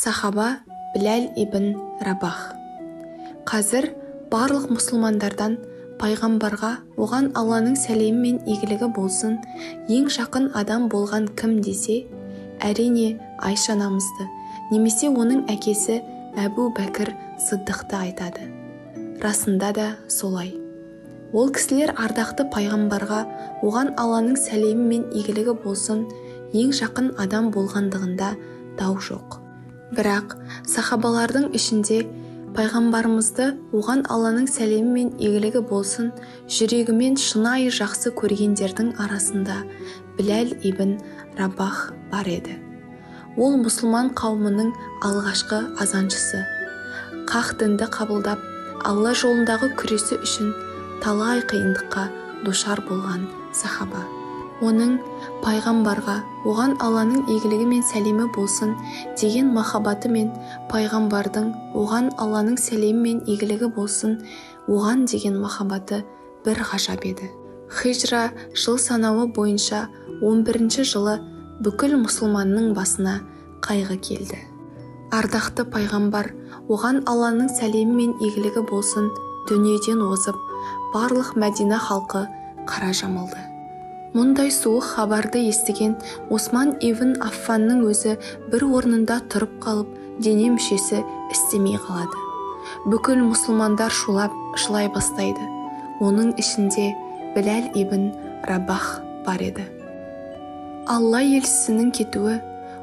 Сахаба Біләл ибн Рабах. Қазір барлық мұсылмандардан пайғамбарға, оған Алланың сәлемі мен игілігі болсын, ең жақын адам болған кім десе, әрине Айша анамызды, немесе оның әкесі Әбу Бәкір Сыддықты айтады. Расында да солай. Ол кісілер ардақты пайғамбарға, оған Алланың сәлемі мен игілігі болсын, ең жақын адам болғандығында дау жоқ. Бірақ сахабалардың ішінде пайғамбарымызды, оған Алланың сәлемі мен игілігі болсын, жүрегімен шынайы жақсы көргендердің арасында Біләл ибн Рабах бар еді. Ол мұсылман қауымының алғашқы азаншысы. Қақ дінді қабылдап, Алла жолындағы күресі үшін талай қиындыққа душар болған сахаба. Оның пайғамбарға, оған Алланың игілігі мен сәлемі болсын деген махаббаты мен пайғамбардың, оған Алланың сәлемі мен игілігі болсын, оған деген махаббаты бір ғажап еді. Хижра жыл санауы бойынша 11 жылы бүкіл мұсылманның басына қайғы келді. Ардақты пайғамбар, оған Алланың сәлемі мен игілігі болсын, дүниеден озып, барлық Мәдина халқы қара жамылды. Мұндай суық хабарды естіген Осман ибн Аффанның өзі бір орнында тұрып қалып, дене мүшесі істемей қалады. Бүкіл мұсылмандар шулап жылай бастайды. Оның ішінде Біләл ибн Рабах бар еді. Алла елшісінің кетуі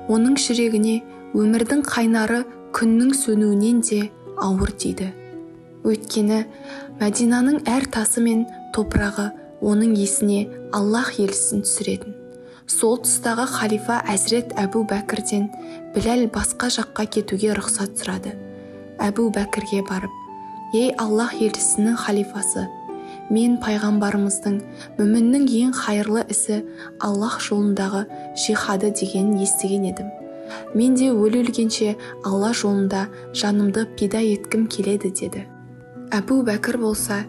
оның жүрегіне өмірдің қайнары күннің сөнуінен де ауыр тиді. Өйткені Мәдинаның әр тасы мен топырағы оның есіне Аллах елшісін түсіретін. Сол тұстағы халифа Әзірет Әбу Бәкірден Біләл басқа жаққа кетуге рұқсат сұрады. Әбу Бәкірге барып, «Ей Аллах елшісінің халифасы, мен пайғамбарымыздың мүміннің ең хайырлы ісі Аллах жолындағы жихады дегенін естіген едім. Мен де өле-өлгенше Алла жолында жанымды пида еткім келеді» деді. Әбу Бәкір болса,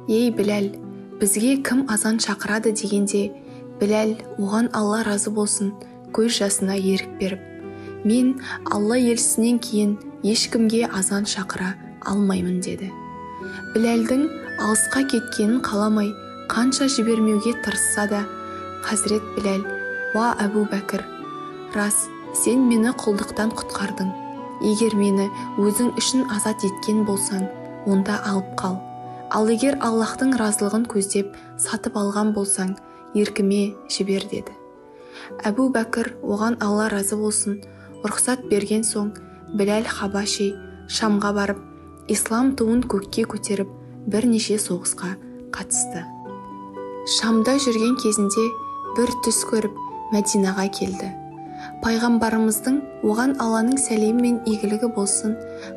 «Ей Біләл, бізге кім азан шақырады?» дегенде, Біләл, оған Алла разы болсын, көз жасына ерік беріп, «Мен Алла елшісінен кейін ешкімге азан шақыра алмаймын» деді. Біләлдің алысқа кеткенін қаламай, қанша жібермеуге тырысса да, Хазірет Біләл, «Уа Әбу Бәкір, рас, сен мені құлдықтан құтқардың. Егер мені өзің үшін азат еткен болсаң, онда алып қал. Ал егер Аллахтың разылығын көздеп сатып алған болсаң, еркіме жібер» деді. Әбу Бәкір, оған Алла разы болсын, рұқсат берген соң, Біләл Хабаши Шамға барып, ислам туын көкке көтеріп, бірнеше соғысқа қатысты. Шамда жүрген кезінде бір түс көріп, Мәдинаға келді. Пайғамбарымыздың, оған Алланың сәлемі мен игілігі болсын,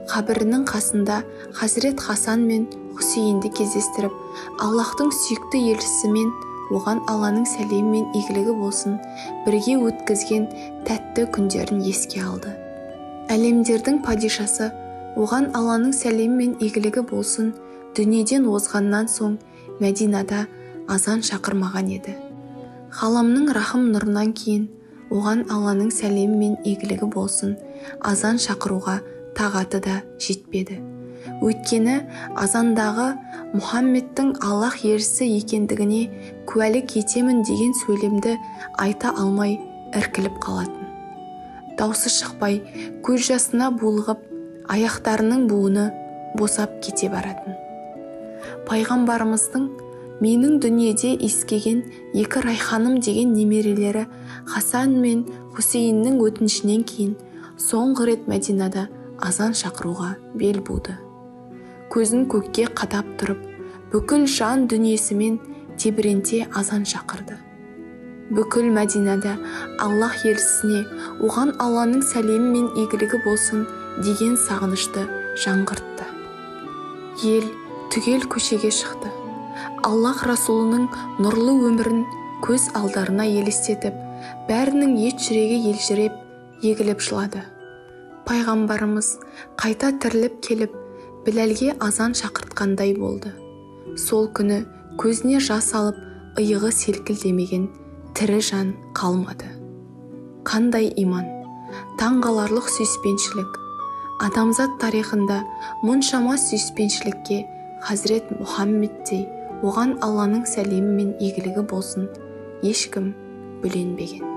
қабірінің қасында Хазірет Хасан мен Хусейнді кездестіріп, Аллахтың сүйікті елшісімен, оған Алланың сәлемі мен игілігі болсын, бірге өткізген тәтті күндерін еске алды. Әлемдердің падишасы, оған Алланың сәлемі мен игілігі болсын, дүниеден озғаннан соң Мәдинада азан шақырмаған еді. Ғаламның рахым нұрынан кейін оған Алланың сәлемі мен игілігі болсын, азан шақыруға тағаты да жетпеді. Өйткені азандағы Мұхаммедтің Аллах елшісі екендігіне куәлік етемін деген сөйлемді айта алмай іркіліп қалатын. Даусы шықпай, көз жасына булығып, аяқтарының буыны босап кете баратын. Пайғамбарымыздың менің дүниеде иіскеген екі райханым деген немерелері Хасан мен Хусейннің өтінішінен кейін соңғы рет Мәдинада азан шақыруға бел буды. Көзін көкке қадап тұрып, бүкіл жан дүниесімен тебіренте азан шақырды. Бүкіл Мәдинада Аллах елшісіне, оған Алланың сәлемі мен игілігі болсын деген сағынышты жаңғыртты. Ел түгел көшеге шықты. Аллах Расулының нұрлы өмірін көз алдарына елестетіп, бәрінің ет жүрегі елжіреп, егіліп жылады. Пайғамбарымыз қайта тіріліп келіп, Біләлге азан шақыртқандай болды. Сол күні көзіне жас алып, иығы селкілдемеген тірі жан қалмады. Қандай иман, таңғаларлық сүйіспеншілік, Адамзат тарихында мұншама сүйіспеншілікке Хазірет Мұхаммедтей, оған Алланың сәлемі мен игілігі болсын, ешкім бөленбеген.